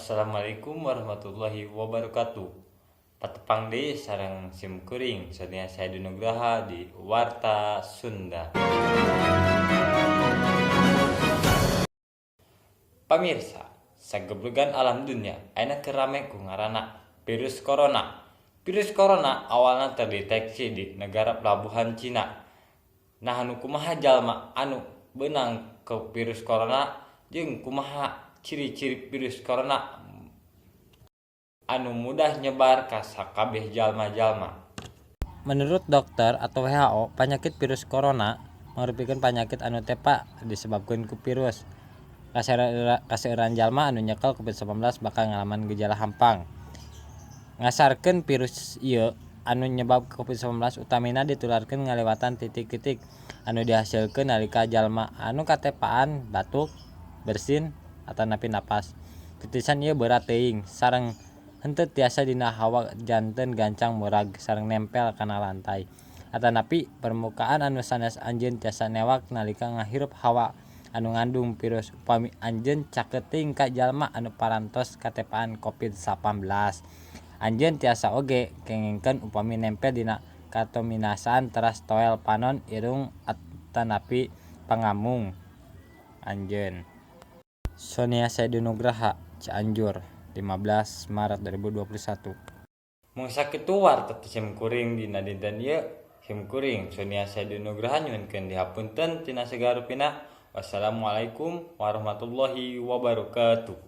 Assalamualaikum warahmatullahi wabarakatuh. Patepang deui sareng sim kuring Sonia Saedu Nugraha di Warta Sunda. Pamirsa, sageblegan alam dunia ayeuna keur rame ku ngaranna virus corona. Virus corona awalna terdeteksi di negara pelabuhan Cina. Nah, anu kumaha jalma anu beunang ku virus corona jeung kumaha ciri-ciri virus corona anu mudah nyebar ka sakabeh jalma-jalma. Menurut dokter atau WHO, panyakit virus corona mangrupikeun panyakit anu tepa disebabkeun ku virus. Kaseueuran jalma anu nyekel COVID-19 bakal ngalaman gejala hampang. Ngasarkeun virus ieu anu nyebab COVID-19 utamina ditularkeun ngaliwatan titik-titik anu dihasilkeun nalika jalma anu katepaan batuk, bersin, atanapi napas. Titisan ieu beurat teuing sareng henteu tiasa dina hawa janten gancang murag sareng nempel kana lantai atanapi permukaan anu sanes. Anjeun tiasa newak nalika ngahirup hawa anu ngandung virus upami anjeun caket teuing ka jalma anu parantos katepaan COVID-19. Anjeun tiasa oge kengingkeun upami nempel dina kontaminasi teras toel, panon, irung atanapi pangambung anjeun. Sonia Saedu Nugraha, Cianjur, 15 Maret 2021. Mung sakitu warta ti sim kuring dina dinten ieu. Sim kuring Sonia Saedu Nugraha nyuhunkeun dihapunten tina sagala rupina. Wassalamualaikum warahmatullahi wabarakatuh.